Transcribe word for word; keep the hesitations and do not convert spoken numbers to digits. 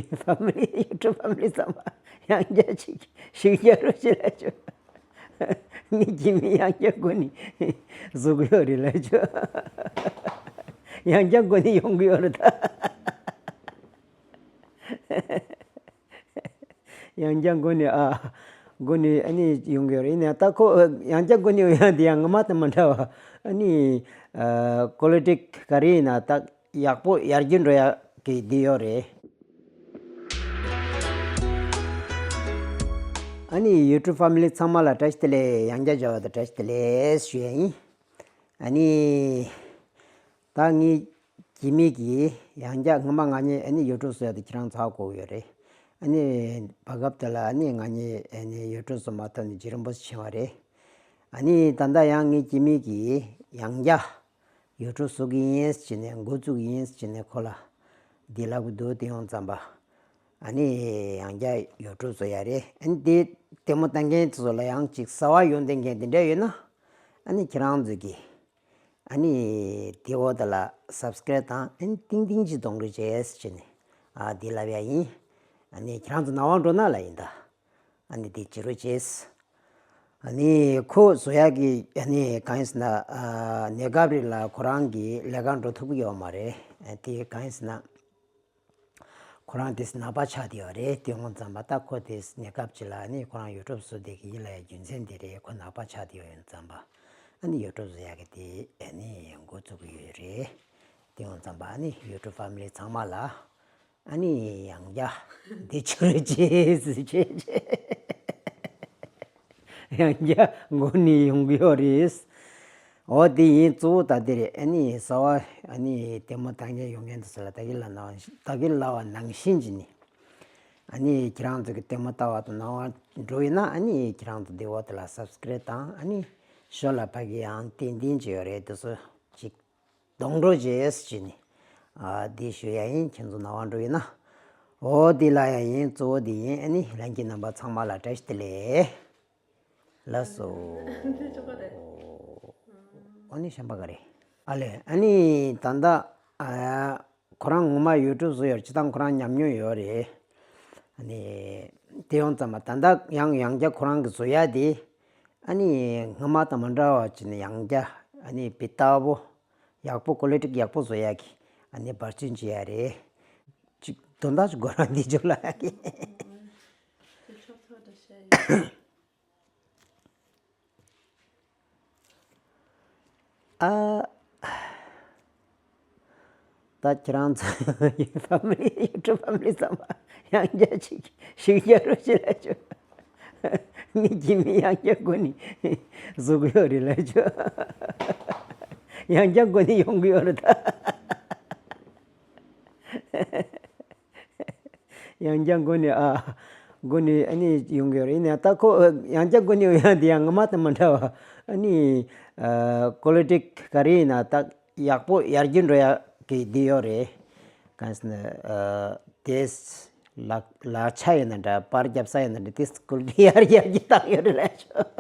ཕ་མི་ལི་ཡུ་ཊུབ་ཕ་མི་ལི་ཚང་མ་ཡང་བསྐྱར་ཅིག་ཞིག་རྒྱག་རོགས་བྱེད་ལབ་བྱུང་། ངའི་ཁྱིམ་མི་ཡང་བསྐྱར་འགོ་ནས་བཟོ་གི་ཡོད་རེད་ལབ་བྱུང་། ཡང་བསྐྱར་འགོ་ནས་ཡོང་གི་ཡོད་རེད་ད། ཡང་བསྐྱར་འགོ་ནས་ཨ། འགོ་ནས་ཨ་ནི་ཡོང་གི་ཡོད་རེད། ཡིན་ནའང་ད་ཁོ་ཡང་བསྐྱར་འགོ་ནས་ཡོང་ཡ་འདི་ཡང་སྔོན་མ་དང་མ་འདྲ་བ། ཨ་ནི་ཨ་ཀོ་ལི་ཊི་ག་རེ་ཡིན་ན་ད་ཡག་པོ་ཡར་རྒྱས་འགྲོ་ཡ་གི་འདི་ཡོད་རེད། ཨ་ནི་ཡུ་ཊུབ་ཕ་མི་ལི་ཚང་མ་ལ་བཀྲ་ཤིས་བདེ་ལེགས། ཡང་བསྐྱར་མཇལ་བ་དང་བཀྲ་ཤིས་བདེ་ལེགས་ཞུ་ཡ་ཡིན། ཨ་ནི། ད་ངའི་སྐྱེ་དམན་གྱིས་ཡང་བསྐྱར་སྔོན་མ་ང་གཉིས་ཨ་ནི་ཡུ་ཊུབ་བཟོ་ཡ་དེ་ཁྱེད་རང་ཚོ་ཧ་གོ་གི་ཡོད་རེད། ཨ་ནི་བར་སྐབས་དེ་ལ་ཨ་ནི་ང་གཉིས་ཨ་ནི་ཡུ་ཊུབ་བཟོ་མ་ཐུབ་ནས་བརྗེད་རིམ་པོ་ཕྱིན་པ་རེད། ཨ་ནི་ད་ལྟ་ཡང་ངའི་སྐྱེ་དམན་གྱིས་ཡང་བསྐྱར་ཡུ་ཊུབ་བཟོ་གི་ཡིན་ཟེར་ནས་འགོ་བཙུགས་ཀྱི་ཡིན་ཟེར་ནས་ཁོ་ལ་འདི་ལབ་གི་འདུག་དེ་ཡོང་ཙམ་པ། ཨ་ནི་ཡང་བསྐྱར་ཡུ་ཊུབ་བཟོ་ཡ་རེད། ཨ་ནི་དེ་ལྟད་མོ་ལྟ་མཁན་ཚོ་ལ་ཡང་ཅིག་གསར་པ་ཡོང་བསྡད་མཁན་དེ་འདྲ་ཡོད་ན། ཨ་ནི་ཁྱེད་རང་ཚོ་གིས་ཨ་ནི་དེ་འོག་དེ་ལ་སབ་སི་ཀ་རེབ་དང་ཨ་ནི་ཏིང་ཏིང་ཅིག་གཏོང་རོགས་བྱས་ཟེར་ནས་ཨ་དེ་ལབ་ཡ་ཡིན། ཨ་ནི་ཁྱེད་རང་ཚོ་ནང་པ་འགྲོ་ན་ལ་ཡིན་ད། ཨ་ནི་དེ་བྱེད་རོགས་བྱས། ཨ་ནི་ཁོ་བཟོ་ཡ་གི་ཨ་ནི་གང་ཡིན་ཟེར་ན་ཨ་གནས་སྐབས་རེ་ལ་ཁོ་རང་གི་ལས་ཀ་འགྲོ་ཐུབ་ཀྱི་ཡོད་མ་རེད། ཨ་དེ་གང་ཡིན་ཟེར་ན། ཁོ་རང་དེ་ནད་པ་ཆགས་བསྡད་ཡོད་རེད། དེ་ཡོང་ཙམ་པ་ད་ཁོ་དེ་གནས་སྐབས་ཅིག་ལ་ནི་ཁོ་རང་ཡུ་ཊུབ་བཟོ་བསྡད་ཀྱི་ཡིན་ལབ་ཡ་རྒྱུ་མཚན་དེ་རེད། ཁོ་ནད་པ་ཆགས་བསྡད་ཡོད་ཙམ་པ། ཨ་ནི་ཡུ་ཊུབ་བཟོ་ཡ་གི་དེ་ཨ་ནི་འགོ་བཙུགས་ཀྱི་ཡོད་རེད། དེ་ཡོང་ཙམ་པ་ཨ་ནི་ཡུ་ཊུབ་ཕ་མི་ལི་ཚང་མ་ལ་ཨ་ནི་ཡང་བསྐྱར་འདི་བྱེད་རོགས་བྱས་ཟེར་བྱས་བྱས། ཡང་བསྐྱར་འགོ་ནས་ཡོང་གི་ཡོད་རེད། འོ་དེ་ཡིན། གཙོ་བོ་ད་དེ་རེད། ཨ་ནི་གསར་པ་ཨ་ནི་ལྟད་མོ་ལྟ་མཁན་ཡོང་མཁན་དེ་ཚོ་ལ་ད་གིན་ལབ་ན་ད་གིན་ལབ་པ་ནང་བཞིན་གྱི་ནི། ཨ་ནི་ཁྱེད་རང་ཚོ་གི་ལྟད་མོ་ལྟ་བ་དང་ནང་པ་འགྲོ་ཡིན་ན་ཨ་ནི་ཁྱེད་རང་ཚོ་དེ་འོག་དེ་ལ་སབ་སི་ཀ་རེབ་དང་ཨ་ནི་ཞོར་ལ་ཕ་གི་ཡང་ཏན་ཏན་ཅིག་ཡོད་རེད། དེ་ཚོ་ཅིག་གཏོང་རོགས་བྱས་ཟེར་ནས་ཨ་འདི་ཞུ་ཡ་ཡིན། ཁྱེད་ཚོ་ནང་པ་འགྲོ་ཡིན་ན། འོ་འདི་ལབ་ཡ་ཡིན། གཙོ་བོ་འདི་ཡིན། ཨ་ནི་ལྷན་རྒྱས་རྣམ་པ་ཚང་མ་ལ་བཀྲ་ཤིས་བདེ་ལེགས། ལགས་སོ། འདི་ཆོ་ག་རེད། ཨ་ནི་གཞན་པ་ག་རེ། ཨ་ལས་ཨ་ནི་ད་ལྟ་ཨ་ཁོ་རང་ངོ་མ་ཡུ་ཊུབ་བཟོ་ཡོད་རེད། སྤྱིར་བཏང་ཁོ་རང་ཉམས་མྱོང་ཡོད་རེད། ཨ་ནི་དེ་ཡོང་ཙམ་པ་ད་ལྟ་ཡང་ཡང་བསྐྱར་ཁོ་རང་གི་བཟོ་ཡ་དེ་ཨ་ནི་སྔོན་མ་དང་མ་འདྲ་བ་བྱས་ནས་ཡང་བསྐྱར་ཨ་ནི་བི་ལྟ་བུ། ཡག་པོ་ཀོ་ལི་ཊི་ཡག་པོ་བཟོ་ཡག་གི་ཨ་ནི་འབད་བརྩོན་བྱེད་ཡ་རེད། ཅིག་དོན་དག་ཅིག་གོ་ར་འདི་ཅོག་ལ་ཡག་གི། དེ་ཆོག་ཆོག་འདྲ་བཤད་ཡོད། ཨ། ད་ཁྱེད་རང་ཚོ་ཡུ་ཊུབ་ཕ་མི་ལི་ཡུ་ཊུབ་ཕ་མི་ལི་ཚང་མ་ཡང་བསྐྱར་ཅིག་ཞིག་རྒྱག་རོགས་བྱེད་ལབ་བྱུང་། ངའི་སྐྱེ་དམན་ཡང་བསྐྱར་འགོ་ནས་བཟོ་གི་ཡོད་རེད་ལབ་བྱུང་། ཡང་བསྐྱར་འགོ་ནས་ཡོང་གི་ཡོད་རེད་ད། ཡང་བསྐྱར་འགོ་ནས་ཨ། འགོ་ནས་ཨ་ནི་ཡོང་གི་ཡོད་རེད། ཡིན་ནའང་ད་ཁོ་ཡང་བསྐྱར་འགོ་ནས་ཡོང་ཡ་འདི་ཡང་སྔོན་མ་དང་མ་འདྲ་བ། ཨ་ནི་ཨ་ཀོ་ལི་ཊི་ག་རེ་ཡིན་ན་ད་ཡག་པོ་ཡར་རྒྱས་འགྲོ་ཡ་གི་འདི་ཡོད་རེད། གང་ཟེར་ན་ཨ་དེས་ལག་ལག་ཆ་ཡིན་ན་འདྲ། པར་རྒྱབ་ས་ཡིན་ན་འདྲ། དེས་ཀོ་ལི་ཊི་ཡར་ཡར་རྒྱས་བཏང་ཡོད་རེད་ལབ་ཆོག།